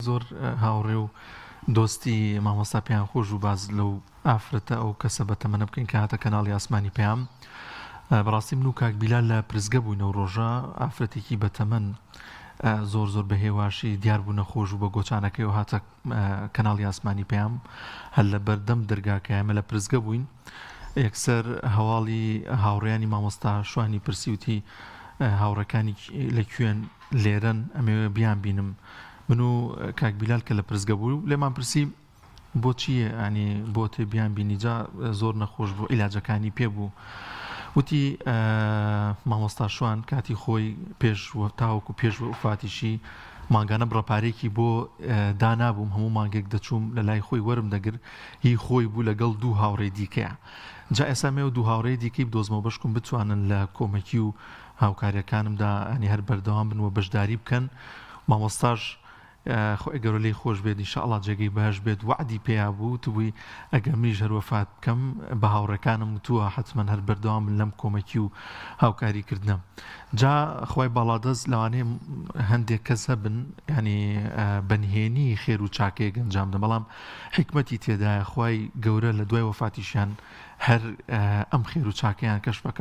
زۆر هاوڕێ و دۆستی مامۆستا پێیان خۆش بوو باس لەو ئافرەتە ئەو کەسە بەتەمەنە بکەین کە هاتە کەناڵی ئاسمانی پەیام. بەڕاستی من و کاک بیلال لە پرسگە بووین ئەو ڕۆژە ئافرەتێکی بەتەمەن زۆر زۆر بە هێواشی دیار بوو نەخۆش بوو بە گۆچانەکەیەوە هاتە کەناڵی ئاسمانی پەیام هەر لە بەردەم دەرگاکە ئێمە لە پرسگە بووین یەکسەر هەواڵی هاوڕێیانی مامۆستا شوانی پرسی وتی هاوڕێکانی لە کوێن لێرەن ئەمەوێ بیان بینم من و کاک بیلال کە لە پرسگە بوو لێمان پرسی بۆچی ینی بۆ تێ بیان بینی جا زۆر نەخۆش بوو عیلاجەکانی پێ بوو وتی مامۆستا شوان کاتی خۆی پێش تاوەکو پێش وفاتیشی مانگانە بڕە پارەیەکی بۆ دانابووم هەموو مانگێک دەچووم لە لای خۆی وەرم دەگر هی خۆی بوو لەگەڵ دوو هاوڕێی دیکەیە جا ئێستا مێو دوو هاوڕێی دیکەی بدۆزمەوە بەشکم بتوانن لە کۆمەکی و هاوکاریەکانمدا ئەنی هەر بەردەوام بن و بەشداری بکەن مامۆستاش خوای گەورە لێی خۆش بێت ان شاء اللە جێگەی بەهەشت بێت وەعدی پێیا بوو وتبووی ئەگەر منیش هەر وەفات بکەم بە هاوڕێکانم وتووە حەتمەن هەر بەردەوام بن لەم کۆمەکی و هاوکاری کردنە جا خوای باڵادەست لەوانەیە هەندێک کەس هەبن ینی بە نهێنی خێر و چاکەیەک ئەنجام دەن بەڵام حیکمەتی تێدایە خوای گەورە لە دوای وەفاتیشیان هەر ئەم خێر و چاکەیان کەشفەکە.